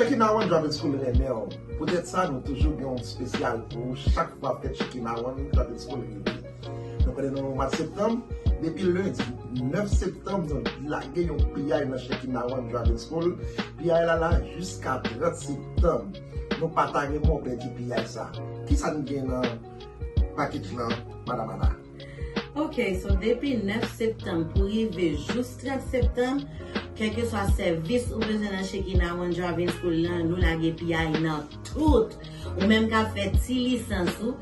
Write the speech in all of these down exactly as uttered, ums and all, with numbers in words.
Shekinah One Driving School renmen w. Poutèt sa, nou toujou gen yon espesyal pou ou chak fwa fèt Shekinah One Driving School rive. Nou konnen nou nan mwa septanm, depi lendi nèf septanm, nou lage yon piyay nan Shekinah One Driving School. Piyay la la jiska trant septanm. Nou pa ta renmen w pèdi piyay sa. Kisa n gen nan pakèt lan, Madam Ana? Ok, so depi nèf septanm pou rive jous trant septanm, kèlkeswa sèvis ou bezwen nan Shekinah One Driving School lan, nou lage piyay nan tout. Ou menm k ap fè ti lisans ou,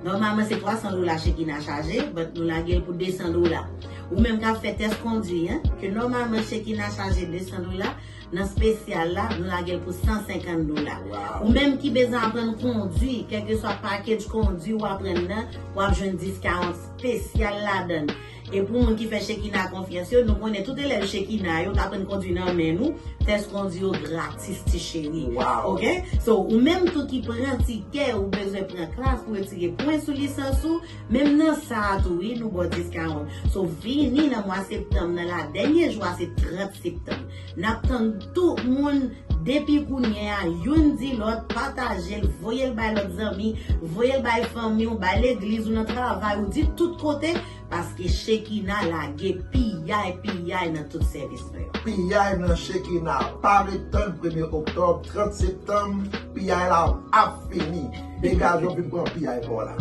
nòmalman se twa san dola Shekinah chaje, but nou lage l pou de san dola. Ou menm k ap fè tès kondwi, en, ke nòmalman Shekinah chaje de san dola, nan espesyal la, nou lage l pou san senkant dola. Ou menm ki bezwen aprann kondwi, kèlkeswa package kondwi w aprann nan, w ap jwenn discount espesyal ladan l. E pou moun ki fè Shekinah konfyans yo, nou konnen tout elèv Shekinah yo k aprann kondwi nan men nou, tès kondwi yo gratis, ti cheri. Wow. Ok? So, ou menm tou ki pran tikè, ou bezwen pran klas pou retire pwen sou lisans ou, menm nan sa a tou, wi, nou ba w discount. So, vini nan mwa septanm nan la, dènye jou a se trant septanm. N ap tann tout moun depi kounye a, youn di lòt, pataje l, voye l bay lòt zanmi, voye l bay fanmi w, bay legliz ou, nan travay ou, di tout kote, paske Shekinah lage piyay, piyay nan tout sèvis nou yo. Piyay nan Shekinah, pa ret tann premye oktòb, trant septanm, piyay la ap fini. Degaje w vin pran piyay pa w la.